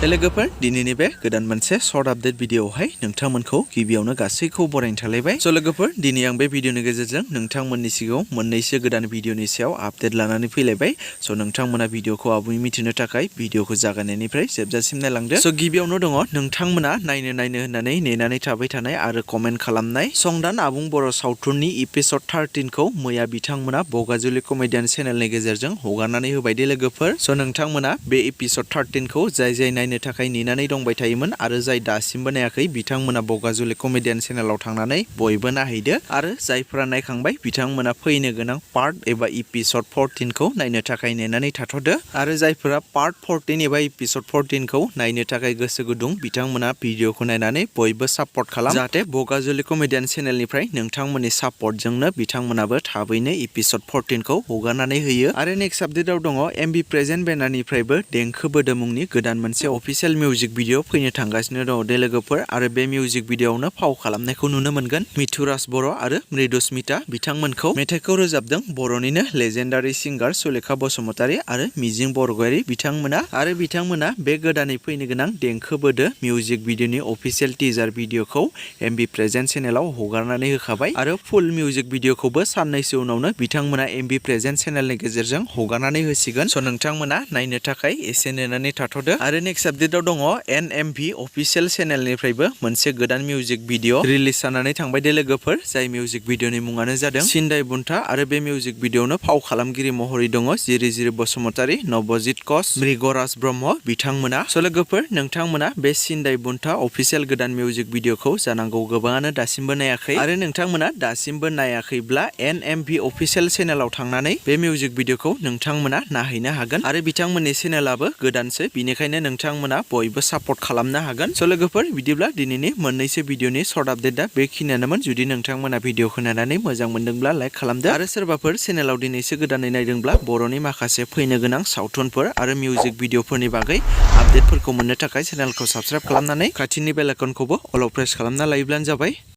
लोगोफोर दिनैनि बे गोदान मोनसे शर्ट आपडेट भिडियोआवहाय नोंथांमोनखौ गिबियावनो गासैखौ बरायनो थालायबाय। स' लोगोफोर दिनै आं बे भिडियोनि गेजेरजों नोंथांमोननि सिगाङाव मोननैसो गोदान भिडियोनि सायाव आपडेट लानानै फैलायबाय। स' नोंथांमोना भिडियोखौ आबुङै मिथिनो थाखाय भिडियोखौ जागायनायनिफ्राय जोबजासिम नायलांदो। स' गिबियावनो दङ नोंथांमोना नायनो होननानै नेनानै थाबाय थानाय आरो कमेन्ट खालामनाय संदान आबुं बर' सावथुननि एपिसड 13 खौ मैया बिथांमोना बगाजुलि कमेडियान चेनेलनि गेजेरजों हगारनानै होबाय दे लोगोफोर। स' नोंथांमोना बे एपिसड 13 खौ जाय नायनो थाखाय नेनानै दंबाय थायोमोन आरो जाय दासिमबो नायाखै बिथांमोना बगाजुलि कमेडियान चेनेलाव थांनानै बयबो नायहैदो आरो जायफोरा नायखांबाय बिथांमोना फैनो गोनां पार्ट एबा एपिसड 14 खौ नायनो थाखाय नेनानै थाथ'दो आरो जायफोरा पार्ट 14 एबा एपिसड 14 खौ नायनो थाखाय गोसो गुदुं बिथांमोना भिडियोखौ नायनानै बयबो सापर्ट खालाम जाहाथे बगाजुलि कमेडियान चेनेलनिफ्राय नोंथांमोननि सापर्टजोंनो बिथांमोनाबो थाबैनो एपिसड 14 खौ हगारनानै होयो। आरो नेक्स्ट आपडेटआव दङ एमबि प्रेजेन्ट बेनारनिफ्रायबो देंखो बोदो मुंनि गोदान मोनसे अफिसियेल मिउजिक भिडियो फैनो थांगासिनो दङ दे लोगोफोर आरो बे मिउजिक भिडियोआवनो फाव खालामनायखौ नुनो मोनगोन मिथुराज बर' आरो मृदुस्मिता बिथांमोनखौ। मेथाइखौ रोजाबदों बर'निनो लेजेन्डारि सिंगार सुलेखा बसुमतारी आरो मिजिं बरगयारी बिथांमोना बे गोदानै फैनो गोनां देंखो बोदो मिउजिक भिडियोनि अफिसियेल टिजार भिडियोखौ एमबि प्रेजेन्ट चेनेलाव हगारनानै होखाबाय आरो फुल मिउजिक भिडियोखौबो साननैसो उनावनो बिथांमोना एमबि प्रेजेन्ट चेनेलनि गेजेरजों हगारनानै होसिगोन। स' नोंथांमोना नायनो थाखाय एसे नेनानै थाथ'दो। आरो नेक्स्ट आपडेटआव दङ एनएमभि अफिसियेल चेनेलनिफ्रायबो मोनसे गोदान मिउजिक भिडियो रिलिज जानानै थांबाय दे लोगोफोर जाय मिउजिक भिडियोनि मुङानो जादों सिन्दाय बुन्था आरो बे मिउजिक भिडियोआवनो फाव खालामगिरि महरै दङ जिरि बसुमतारी, नबजित कच, मृगराज ब्रह्म बिथांमोना। स' लोगोफोर नोंथांमोना बे सिन्दाय बुन्था अफिसियेल गोदान मिउजिक भिडियोखौ जानांगौ गोबाङानो दासिमबो नायाखै आरो नोंथांमोना दासिमबो नायाखैब्ला एनएमभि अफिसियेल चेनेलाव थांनानै बे मिउजिक भिडियोखौ नोंथांमोना नायहैनो हागोन आरो बिथांमोननि चेनेलाबो गोदानसो बिनिखायनो नोंथांमोना बयबो सापर्ट खालामनो हागोन। स' लोगोफोर बिदिब्ला दिनैनि मोननैसो भिडियोनि शर्ट आपडेटआ बेखिनियानोमोन। जुदि नोंथांमोना भिडियोखौ नायनानै मोजां मोनदोंब्ला लाइक खालामदो आरो सोरबाफोर चेनेलाव दिनैसो गोदानै नायदोंब्ला बर'नि माखासे फैनो गोनां सावथुनफोर आरो मिउजिक भिडियोफोरनि बागै आपडेटफोरखौ मोननो थाखाय चेनेलखौ साबस्क्राइब खालामनानै खाथिनि बेल आइकनखौबो अल प्रेस खालामना लायोब्लानो जाबाय।